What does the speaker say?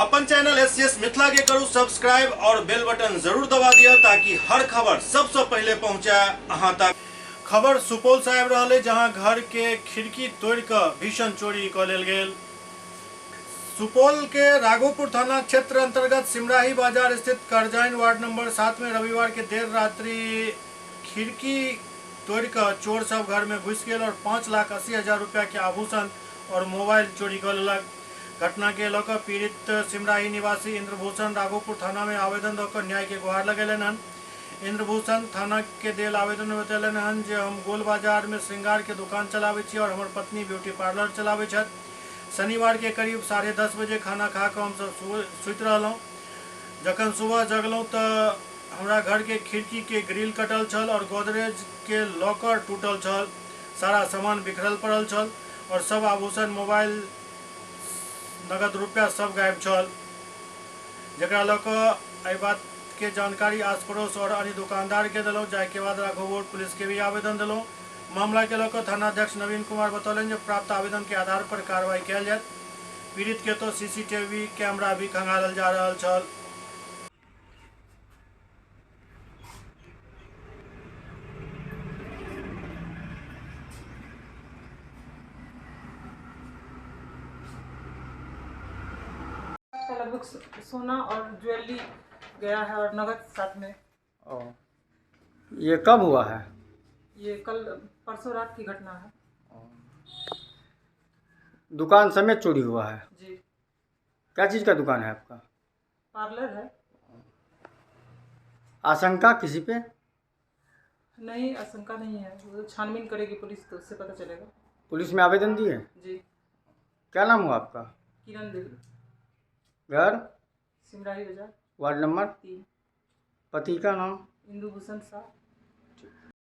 अपन channel SCS Mithila के करू सब्सक्राइब और बेल बटन जरूर दबा दिया ताकि हर खबर सबसे पहले पहुंचे अहां तक। खबर सुपौल से आबि रहल है, जहां घर के खिड़की तोड़ कऽ भीषण चोरी कऽ लेल गेल। सुपौल के राघोपुर थाना क्षेत्र अंतर्गत सिमराही बाजार स्थित करजाइन वार्ड नंबर 7 में रविवार के देर रात्रि खिड़की तोड़ कऽ चोर सब घर में घुसि गेल और 5,80,000 रुपया के आभूषण और मोबाइल चोरी कऽ लेलक। घटना के लऽ कऽ पीड़ित सिमराही निवासी इंद्रभूषण राघोपुर थाना में आवेदन दऽ कऽ न्याय के गुहार लगेलनि हन। इंद्रभूषण थाना के देल आवेदन में बतेलनि हन जे हम गोल बाजार में श्रृंगार के दुकान चलाबै छी और हमर पत्नी ब्यूटी पार्लर चलाबै छथि। शनिवार के करीब 10:30 बजे खाना खा कऽ हमसब सुति रहलहुँ। जखन सुबह जगलहुँ तऽ हमरा घर के खिड़की के ग्रिल कटल छल और गोदरेज के लॉकर टूटल छल। सारा सामान बिखरल पड़ल छल और सब आभूषण, मोबाइल, नगद रुपया सब गायब छल, जकरा लऽ कऽ एहि बात के जानकारी आस पड़ोस और अन्य दुकानदार के देलहुँ, जाहि के बाद राघोपुर पुलिस के भी आवेदन देलहुँ। मामला के लऽ कऽ थानाध्यक्ष नवीन कुमार बतौलनि जे प्राप्त आवेदन के आधार पर कार्रवाई कयल जायत। पीड़ित के तो सीसीटीवी कैमरा भी खंगालल जा रहल छल। का लगभग सोना और ज्वेलरी गया है और नगद साथ में। ओ, ये कब हुआ है? ये कल परसों रात की घटना है। दुकान समेत चोरी हुआ है? जी। क्या चीज़ का दुकान है आपका? पार्लर है। आशंका किसी पे? नहीं, आशंका नहीं है, वो छानबीन करेगी पुलिस तो उससे पता चलेगा। पुलिस में आवेदन दिए? जी। क्या नाम हुआ आपका? किरण देवी। घर? सिमराही बाजार। Ward number? 3। पति का नाम? इंदु भूषण शाह।